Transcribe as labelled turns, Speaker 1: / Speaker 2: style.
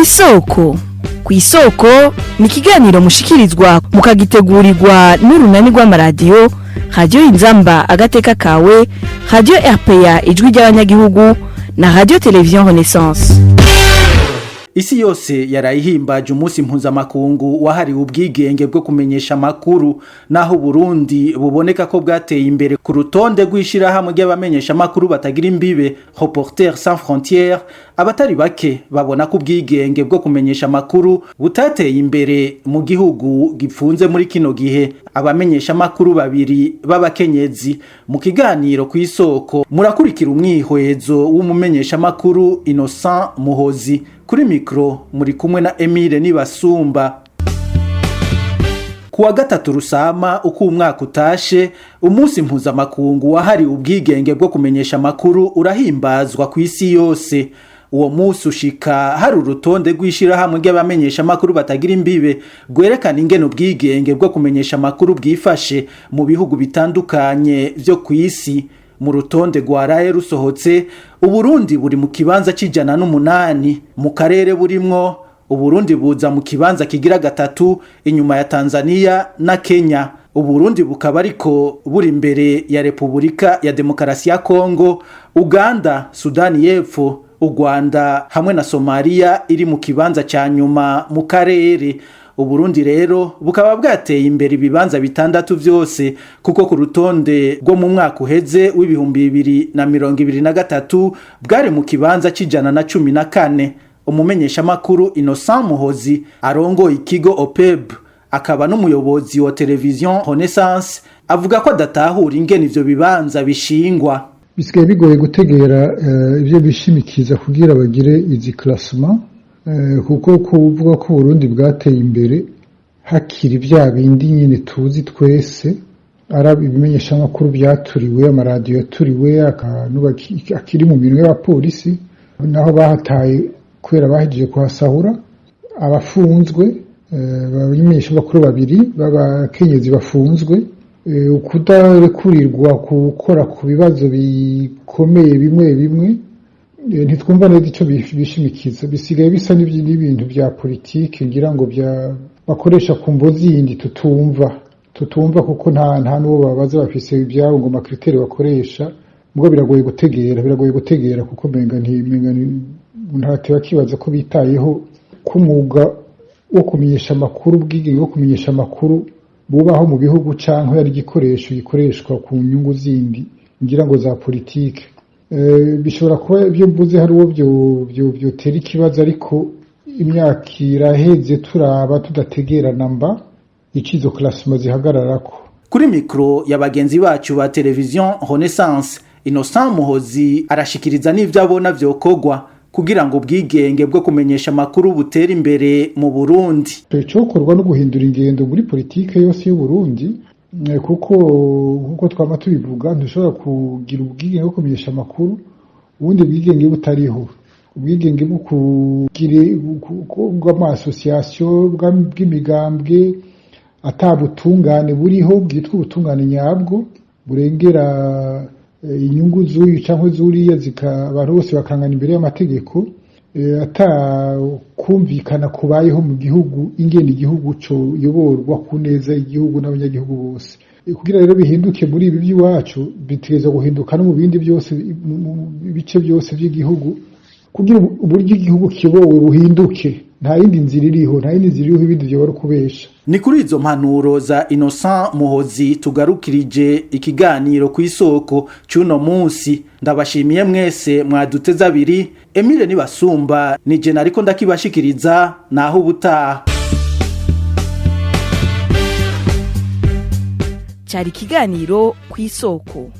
Speaker 1: Kw'isoko. Kw'isoko ni ikiganiro mushikirizwa mukagitegurirwa n'urunani rw'amaradiyo Radiyo Inzamba Agateka Kawe, Radiyo RPA Ijwi ry'Abanyagihugu na Radiyo Televiziyo Renaissance.
Speaker 2: Isi yose yarayihimbaje umunsi mpuzamakungu wahariwe ubwigenge bwo kumenyesha amakuru. Naho Burundi buboneka ko bwateye imbere ku rutonde rw'ishirahamwe ry'abamenyesha amakuru batagira imbibe, Reporters sans frontières, abatari bake babona ko ubwigenge bwo kumenyesha amakuru butateye imbere mu gihugu gipfunze muri kino gihe. Abamenyesha amakuru babiri b'abakenyezi mu kiganiro ku isoko, murakurikira umwihwezo w'umumenyesha amakuru Innocent Muhozi. Kuri mikro muri kumwe na Emile Nibasumba. Kuwa gatatu Rusama uko umwaka utashe, umunsi mpuzamakungu wahariwe ubwigenge bwo kumenyesha amakuru urahimbazwa ku isi yose. Uwo munsi ushika hari urutonde rw'ishirahamwe ry'abamenyesha amakuru batagira imbibe rwerekana ingene ubwigenge bwo kumenyesha amakuru bwifashe mu bihugu bitandukanye vyo ku isi. Mu rutonde rwaraye rusohotse, Uburundi buri mu kibanza c'108. Mu karere burimwo, Uburundi buza mu kibanza kigira gatatu inyuma ya Tanzania na Kenya. Uburundi bukaba ariko buri imbere ya Repubulika ya Demokarasi ya Kongo, Uganda, Sudani y'Epfo, u Rwanda hamwe na Somalia iri mu kibanza ca nyuma mu karere. Uburundi rero bukaba bwateye imbere ibibanza bitandatu vyose, kuko ku rutonde rwo mu mwaka uheze w'2023 bwari mu kibanza c'114. Umumenyeshamakuru Innocent Muhozi arongoye ikigo OPEB akaba n'umuyobozi wa Television Renaissance avuga ko adatahura ingene ivyo bibanza bishingwa.
Speaker 3: Bisigaye bigoye gutegera ibyo bishimikiza kugira bagire izi classement, kuko kuvuga ko Burundi bwateye imbere hakiri bya bindi nyine tuzi twese, ari ibimenyeshamakuru byaturiwe, amaradiyo yaturiwe, akantu akiri mu minwe y'abapolisi naho bahataye kubera bahejeje kuhasahura, abafunzwe, abamenyeshamakuru babiri b'abakenyezi bafunzwe, ukudarekurirwa gukora ku bibazo bikomeye bimwe bimwe. Ntitwumva neza icyo bishimikiza. Bisigaye bisa n'ibintu bya politiki, ngira ngo bakoresha ku mvo zindi tutumva, kuko nta n'uwo babaza bafise ibyabo ngo ama critères bakoresha. Ubwo biragoye gutegera kuko menga ntateba akibaza ko bitayeho ko umwuga wo kumenyesha amakuru, ubwigenge bwo kumenyesha amakuru bubaho mu bihugu, cyangwa ari igikoresho gikoreshwa ku nyungu zindi, ngira ngo za politike. Bishobora kuba ibyo mvuze hari uwo byotera ikibazo, ariko imyaka iraheze turaba tudategera namba ico izo classement zihagararako.
Speaker 2: Kuri mikro ya bagenzi bacu ba Television Renaissance, Innocent Muhozi arashikiriza n'ivyo abona vyokorwa kugira ngo ubwigenge bwo kumenyesha amakuru butere imbere mu Burundi.
Speaker 3: Icokorwa no guhindura ingendo muri politike yose y'u Burundi, kuko nkuko twama tubivuga, ntushobora kugira ubwigenge bwo kumenyesha amakuru ubundi bwigenge butariho, ubwigenge bwo kugira bw'ama association, bw'imigambwe, ata butungane buriho bwitwa ubutungane nyabwo burengera inyungu z'uyu cyangwa z'uriya, abantu bose bakangana imbere y'amategeko, ata kumvikana kubayeho mu gihugu ingene igihugu coyoborwa ku neza igihugu n'abanyagihugu bose. Kugira rero bihinduke muri ibi by'iwacu, bitegerezwa guhinduka no mu bindi byose, mu bice byose by'igihugu, kugira uburyo igihugu kiyobowe buhinduke. Nta yindi nzira iriho, nta yindi nzira iriho, ibindi byobora kubesha.
Speaker 2: Ni kuri izo mpanuro za Innocent Muhozi tugarukirije ikiganiro ku isoko cy'uno munsi. Ndabashimiye mwese mwaduteze abiri. Emile Nibasumba ni je nariko ndakibashikiriza. Naho ubutaha.
Speaker 1: Cyari ikiganiro ku isoko.